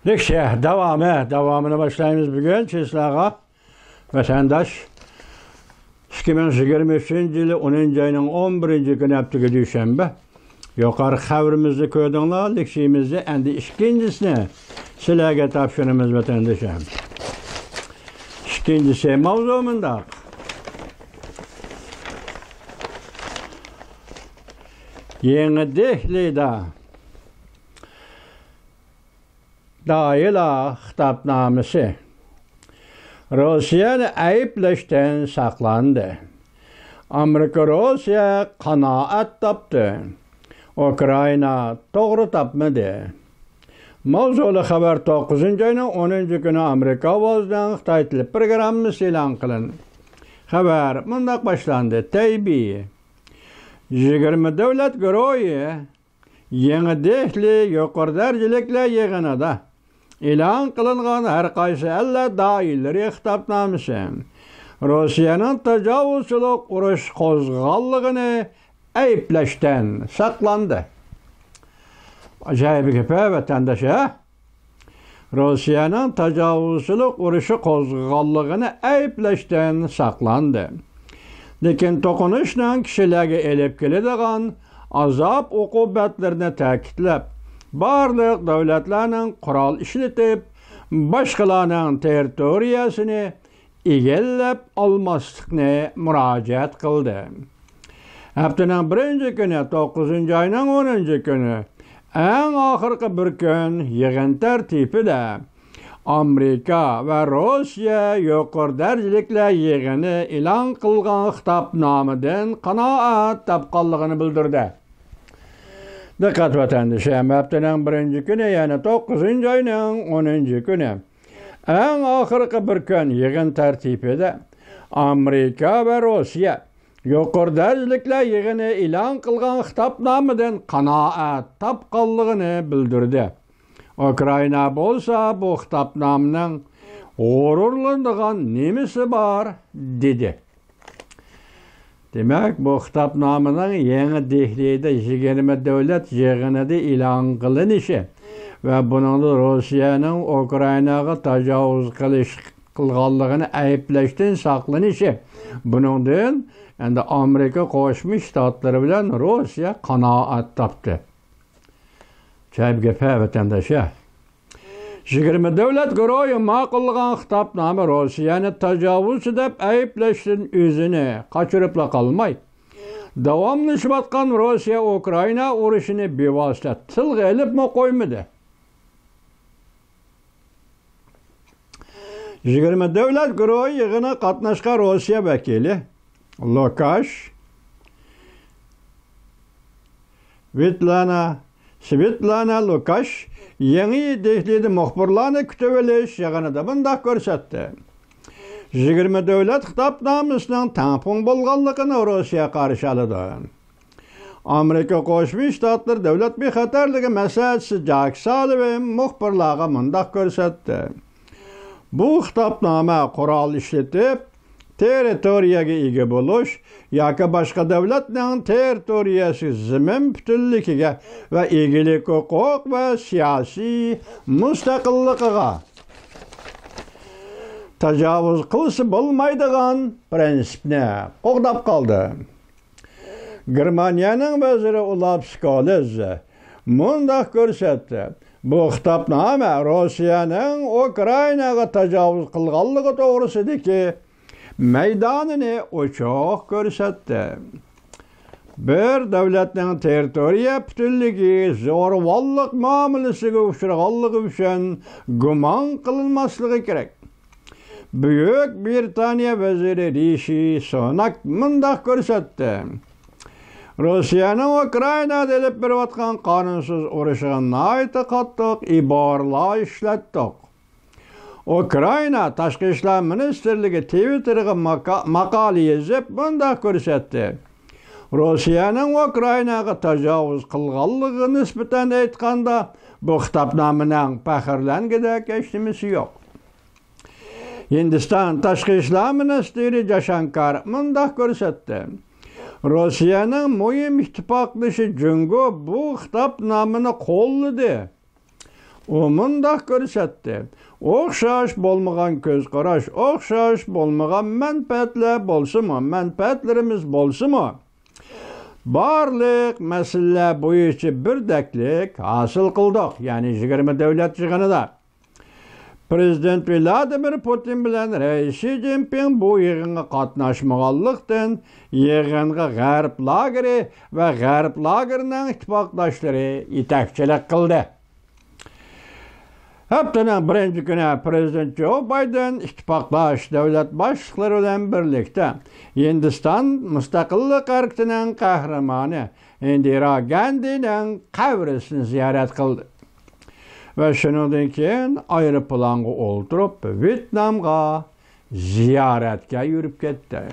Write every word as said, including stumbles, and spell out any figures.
ياخشى، داۋامى، داۋامىنى باشلايمىز بۈگۈن. سىلەرگە ۋەتەنداش، ئىككى مىڭ يىگىرمە ئۈچىنچى يىلى ئونىنچى ئاينىڭ ئون بىرىنچى كۈنى، ھەپتىكى دۈشەنبە. يۇقىرى خەۋىرىمىزنى كۆردۈڭلار، لېكسىيىمىزنى ئەمدى ئىككىنچىسىنى سىلەرگە تاپشۇرىمىز، ۋەتەندىشىم. ئىككىنچىسى ماۋزۇ مۇنداق. يېڭى دېھلىدا دالىي خىتابنامىسى روسىيەنى ئەيىبلەشتىن ساقلاندى. ئامېرىكا روسىيە قانائەت تاپتى. ئۇكرائىنا توغرا تاپمىدى. ماۋزۇلۇق خەۋەر توققۇزىنچى ئاينىڭ ئونىنچى كۈنى ئامېرىكا ئاۋازىنىڭ خىتاي تىلى پروگراممىسى ئېلان قىلىندى. خەۋەر مۇنداق باشلاندى. تەيبېي. يىگىرمە دۆلەت گۇرۇھى يېڭى دېھلى يۇقىرى دەرىجىلىكلەر يىغىنىدا ئېلان قىلىنغان ھەر قايسى ئەللەر دالىي خىتابنامىسى روسىيەنىڭ تاجاۋۇزچىلىق ئۇرۇش قوزغىغانلىقىنى ئەيىبلەشتىن ساقلاندى. ئاجايىپ گەپ-ھە، ۋەتەنداش، ھە؟ روسىيەنىڭ تاجاۋۇزچىلىق ئۇرۇشى قوزغىغانلىقىنى ئەيىبلەشتىن ساقلاندى. لېكىن توقۇنۇشنىڭ كىشىلەرگە ئېلىپ كېلىدىغان ئازاب-ئوقۇبەتلىرىنى تەكىتلەپ، بارلىق دۆلەتلەرنىڭ قورال ئىشلىتىپ، باشقىلارنىڭ تېررىتورىيەسىنى ئىگىلەپ ئالماسلىقنى مۇراجىئەت قىلدى. ھەپتىنىڭ بىرىنچى كۈنى، توققۇزىنچى ئاينىڭ ئونىنچى كۈنى، ئەڭ ئاخىرقى بىر كۈن يىغىن تەرتىپىدە ئامېرىكا ۋە روسىيە يۇقىرى دەرىجىلىكلەر يىغىنى ئېلان قىلغان خىتابنامىدىن قانائەت تاپقانلىقىنى بىلدۈردى. دىققەت، ۋەتەندىشىم، ھەپتىنىڭ بىرىنچى كۈنى، يەنى توققۇزىنچى ئاينىڭ ئونىنچى كۈنى، ئەڭ ئاخىرقى بىر كۈن يىغىن تەرتىپىدە ئامېرىكا ۋە روسىيە يۇقىرى دەرىجىلىكلەر يىغىنى ئېلان قىلغان خىتابنامىدىن قانائەت تاپقانلىقىنى بىلدۈردى. ئۇكرائىنا بولسا بۇ خىتابنامىنىڭ غۇرۇرلىنىدىغان نېمىسى بار؟ دېدى. دېمەك، بۇ خىتابنامىنىڭ يېڭى دېھلىدە يىگىرمە دۆلەت يىغىنىدا ئېلان قىلىنىشى ۋە بۇنىڭدا روسىيەنىڭ ئۇكرائىناغا تاجاۋۇز قىلىش، قىلغانلىقىنى ئەيىبلەشتىن ساقلىنىشى، بۇنىڭدىن ئەمدى ئامېرىكا قوشما شتاتلىرى بىلەن روسىيە قانائەت تاپتى. ئاجايىپ گەپ-ھە، ۋەتەنداش-ھە. يىگىرمە دۆلەت گۇرۇھى ماقۇللىغان خىتابنامە روسىيەنى تاجاۋۇزچى دەپ ئەيىبلەشتىن ئۆزىنى قاچۇرۇپلا قالماي، داۋاملىشىۋاتقان روسىيە-ئۇكرائىنا ئۇرۇشىنى بىۋاسىتە تىلغا ئېلىپمۇ قويمىدى. يىگىرمە دۆلەت گۇرۇھى يىغىنىغا قاتناشقان روسىيە ۋەكىلى لۇكاش ۋىتلانا، سۋېتلانا لۇكاش يېڭى دېھلىدە مۇخبىرلارنى كۈتۈۋېلىش يىغىنىدا مۇنداق كۆرسەتتى: يىگىرمە دۆلەت خىتابنامىسىنىڭ تەڭپۇڭ بولغانلىقىنى روسىيە قارشى ئالىدۇ. ئامېرىكا قوشما شتاتلىرى دۆلەت بىخەتەرلىكى مەسلىھەتچىسى جاك سالىۋېن مۇخبىرلارغا مۇنداق كۆرسەتتى: بۇ خىتابنامە قورال ئىشلىتىپ، تېررىتورىيەگە ئىگە بولۇش ياكى باشقا دۆلەتنىڭ تېررىتورىيەسى، زېمىن پۈتۈنلۈكىگە ۋە ئىگىلىك ھوقۇق ۋە سىياسىي مۇستەقىللىقىغا تاجاۋۇز قىلسا بولمايدىغان پىرىنسىپنى قوغداپ قالدى. گېرمانىيەنىڭ ۋەزىرى ئولاف سكولز مۇنداق كۆرسەتتى: بۇ خىتابنامە روسىيەنىڭ ئۇكرائىناغا تاجاۋۇز قىلغانلىقى توغرىسىدىكى مەيدانىنى ئوچۇق كۆرسەتتى. بىر دۆلەتنىڭ تېررىتورىيە پۈتۈنلۈكى زورىۋاللىق مۇئامىلىسىگە ئۇچرىغانلىقى ئۈچۈن گۇمان قىلىنماسلىقى كېرەك. بۈيۈك بىرىتانىيە ۋەزىرى رىشى سۇناك مۇنداق كۆرسەتتى: روسىيەنىڭ ئۇكرائىنادا ئېلىپ بېرىۋاتقان قانۇنسىز ئۇرۇشىغا ناھايىتى قاتتىق ئىبارىلەر ئىشلەتتۇق. ئۇكرائىنا تاشقى ئىشلار مىنىستىرلىكى تىۋىتتېرغا ماقا-، ماقالە يېزىپ مۇنداق كۆرسەتتى: روسىيەنىڭ ئۇكرائىناغا تاجاۋۇز قىلغانلىقىغا نىسبەتەن ئېيتقاندا، بۇ خىتابنامىنىڭ پەخىرلەنگۈدەك ھېچنېمىسى يوق. ھىندىستان تاشقى ئىشلار مىنىستىرى جاشانكار مۇنداق كۆرسەتتى: روسىيەنىڭ مۇھىم ئىتتىپاقدىشى جۇڭگو بۇ خىتابنامىنى قوللىدى. ئۇ مۇنداق كۆرسەتتى: ئوخشاش بولمىغان كۆز قاراش، ئوخشاش بولمىغان مەنپەئەتلەر بولسىمۇ، مەنپەئەتلىرىمىز بولسىمۇ، بارلىق مەسىلىلەر بويىچە بىردەكلىك ھاسىل قىلدۇق، يەنى يىگىرمە دۆلەت يىغىنىدا. پىرېزىدېنت ۋلادىمىر پۇتىن بىلەن رەئىس شى جىنپىڭ بۇ يىغىنغا قاتناشمىغانلىقتىن، يىغىنغا غەرب لاگېرى ۋە غەرب لاگېرىنىڭ ئىتتىپاقداشلىرى يېتەكچىلىك قىلدى. ھەپتىنىڭ بىرىنچى كۈنى پىرېزىدېنت جو بايدېن ئىتتىپاقداش دۆلەت باشلىقلىرى بىلەن بىرلىكتە ھىندىستان مۇستەقىللىق ھەرىكىتىنىڭ قەھرىمانى ئىندىرا گاندىنىڭ قەبرىسىنى زىيارەت قىلدى ۋە شۇنىڭدىن كېيىن ئايروپىلانغا ئولتۇرۇپ، ۋيېتنامغا زىيارەتكە يۈرۈپ كەتتى.